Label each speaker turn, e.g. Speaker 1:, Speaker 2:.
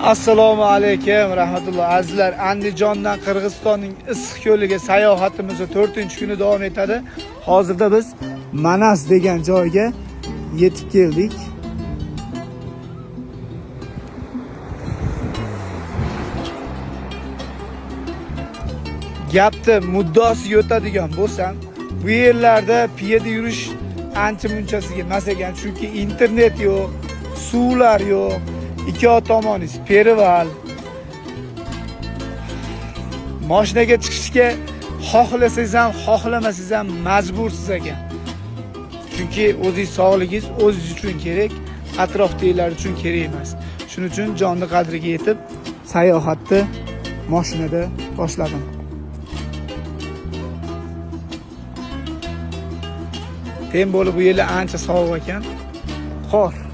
Speaker 1: Assalomu alaykum rahmatulloh azizlar. Andijondan Qirg'izistonning Issiq ko'liga sayohatimiz 4-kuni davom etadi. Hozirda biz Manas degan joyga yetib keldik. Gapni muddosiga o'tadigan bo'lsam, bu yerlarda piyoda yurish ancha munchasiga emas ekan, chunki internet yo'q, suvlar yo'q, ikki tomoningiz perival. Mashinaga chiqishga xohlasangiz ham, xohlamasangiz ham majbursiz ekan. Chunki o'zingiz sog'ligingiz o'zingiz uchun kerak, atrofdagilar uchun kerak emas. Shuning uchun jonni qadriga yetib sayohatni mashinada boshladim. Tem bo'lib bu yerlar ancha sovuq ekan. Qor.